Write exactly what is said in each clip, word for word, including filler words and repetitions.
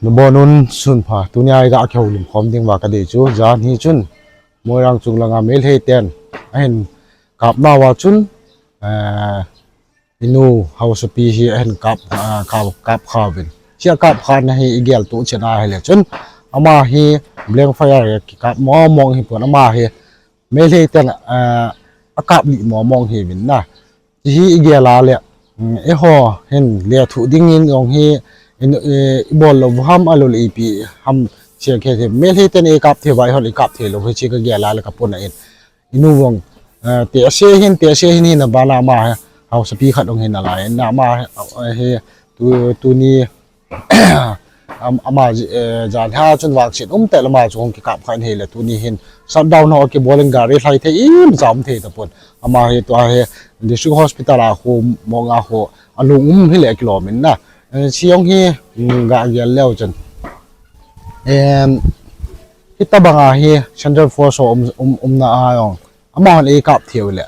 Nabonun sunpha, tunia iga kihoulim khom ding uva kadei chu, jan hi chun, Moirang chunglanga Meitei ten ahin kapnauva chun, eh, inu haosapi hi ahin kap, ah, kap, kap kha uvin. Hiche akap khatna hi igel toh cheh ahile chun, ama hi blank fire kikap mong mong hipon, ama hi Meitei ten, ah, akap lih mong mong hiuvin na. Hiche hi igel a le, um, eiho hin lethuh dingin jong hi, in, eh, ibol lou u ham, ahilouleh ipi ham, hiche kei hi Meitei ten eikap thei uva, eihon eikap thei lou, hiche kagel a le kapona in. Inu vang, eh, tehse hin, tehse hin, hina bana ama hi, haosapi khat jong hi nalai, na ama hi, eh, hi, tu, tuni, am-, ama, eh, jan ha chun vangset umtah le ama chu hung kikap kha in ahile tuni hin shutdown ho kibol in gari lhai thei imacha um thei tapon. Ama hi tua hi District Hospital a khu, morgue a khu, alung um hile kilom in na. Eh, hiche jong hi, mm, ga gel leu chun. Em, hitobanga hi Central Force ho um, um, umna a jong. Amahon eikap thei u le.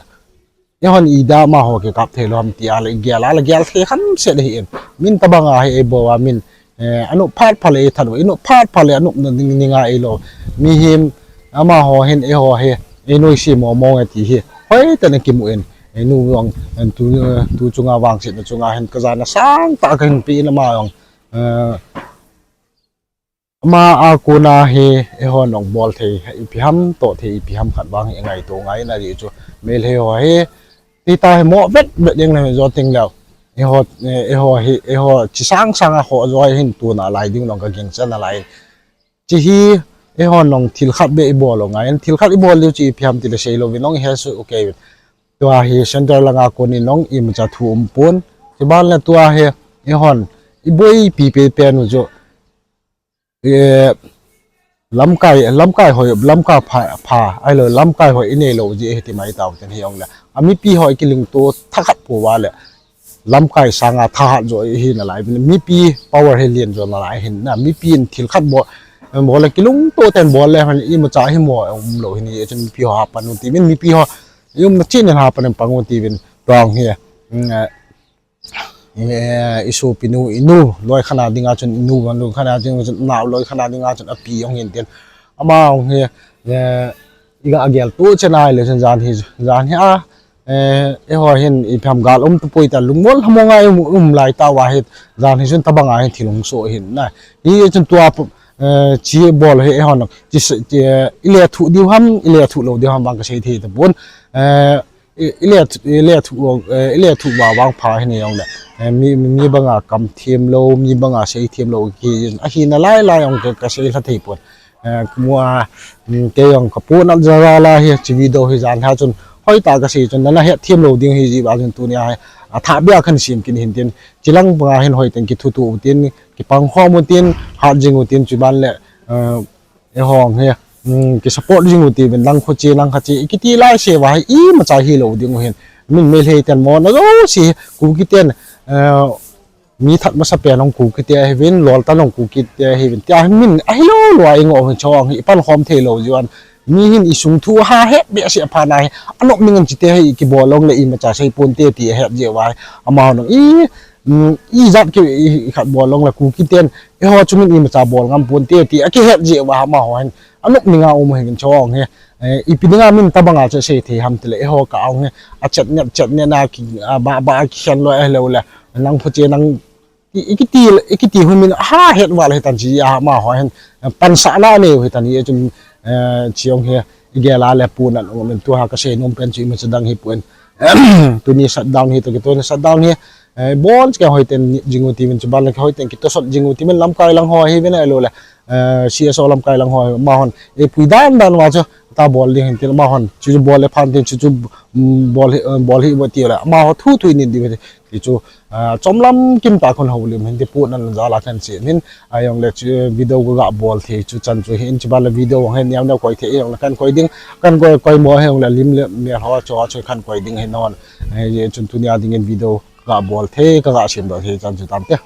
Eihon ida amaho kikap thei lou ham tia le gel a le gel thei khamset ahi in. Min tobanga hi eibol uva min, eh, anop phat phat le eithat u, inop phat phat le anopna ding, ding a eilo. Mihem amaho hin eiho hi, einoise mong mong e ti hi. Hoitah in akimu in, einu jong, tu, tu chunga vangsetna chunga hin kajana sangtah kahin pe in ama jong, eh, Ama a kona hi, eihon jong bol thei, ipi ham, toh thei, ipi ham khat vang hi, ingaito ngai in ahi chu. Meitei ho hi, tita hi mo vet vet ding le jo ting leu. Eiho, eh, eiho hi, eiho chi sang sang a ho jo hin tuna lai ding jong kagingcha nalai. Hiche hi, eihon jong thil khat beh ibol u ngai in, thil khat ibol diu chu ipi ham tile seilou vin jong ihe suh u kei vin. Tua hi center langa konin jong imacha thu umpon. Chuban le tua hi, eihon, iboipi pen pen u chu. Eh, lamkai, lamkai hoi, lamkai pha, pha, ahilou, lamkai hoi inei lou jeh ahi ti mai tau ten hijongle. A mipi hoi kilungto thakhat pou vale. Lamkai sanga thahat jo ihi nalai. Mipi power hi len jo nalai hin na. Mipi in thil khat bol, bol le kilungto ten bol le hin imacha hi mo umlou hin hichun mipi ho hapan u tivin, mipi ho iumna chin in hapan in pang u tivin. Tuang hi, mm, eh, Eh, isopinu, inu, loi khat a dinga chun, inu, loi khat a dinga chun, nao loi khat a dinga chun, api jong hin tin. Ama jong hi, eh, iga gel toh cheh ahile chun jan hi, jan hi a, eh, eiho hin ipi ham gal um tapoi ta lungmong lhamong a um, um lai tauva hi, jan hi chun tobanga hin thil hung soh hin na. Hichun tua, eh, chi bol hi eihon, chi, chi, eh, ilethuh diu ham, ilethuh lou diu ham vang kasei thei tapon. Eh, I, ilet, ilethuh, eh, ilethuh uva vangpha hi nei jongle. Eh, mi, mi, mi banga kam them lou, mi banga sei them lou hi, ahi nalai lai jong ka, kasei lha thei pon. Eh, mua, mm, kei jong kapohnat jal a hi, hiche video hi jan ha chun. Hoitah kasei chun, nana het them lou ding ahi jeh uva chun tunia hi. Athah beh a kahin sem kit hin tin. Chilang banga hin hoiten kithutoh u tin, kipang khom u tin, hat jing u tin, chuban le, eh, Eiho hi, um, kisupport jing u tivin, lang kho che, lang kha che, ikiti lai se uva hi, imacha hilou ding u hin. Min Meitei ten mo na jouse, Kuki ten, eh, mi that masa pen jong Kuki te ahiuvin, loltan jong Kuki te ahiuvin. Tia hi min, ahilou lou a ingoh u hin chong hi, ipan khom thei lou jeh un. Mi hin isung thu ha het behseh phat na hi, anop ning in chite hi, kibol jongle imacha sei ponte ti ahet jeh uva hi. Amaho jong i, um, ijat ki, i, i khat bol jongle Kuki ten, eiho chungin imacha bol ngam ponte ti akihet jeh uva amaho hin anop ning a um u hin chong hi, eh, ipi dinga min tobanga chu sei thei ham tile eiho ka ong hi achet net, chet net na ki, a, ba, ba, akikhen lou ahilou le, nang phu che nang i, ikiti, ikiti hun min ha het val hitan chi a amaho hin, eh, pansahna anei u hitan hichun, eh, chi jong hi igel a le pohnat um in tua kasei nom pen chu imacha dang hipon. Tuni shutdown hi toh kitoh in shutdown hi, eh, bon kei hoiten jing u tivin chuban le kei hoiten kitosot jing u tivin lamkai lang ho ahiuvin ahilou le, eh, C S O lamkai lang ho amahon, eh, pui dan dan uva chu ta bol ding hin til amahon, chu chu bol le phan tin chu chu, mm, bol hi, eh, bol hi uva ti le, amaho thu thu in in diu ti chu, ah, chomlam kim tah a kon houlim hin ti pohnat jal a kan sei hin, ahijongle chu video ka ga bol thei chu chan chu hin chuban le video hung hin niam niam koi thei jongle kan koi ding, kan koi, koi mo hijongle lim le mel ho chu, chu kan koi ding hin non. Eh, hichun tunia dingin video ka ga bol thei, ka ga semdoh thei chan chu tante.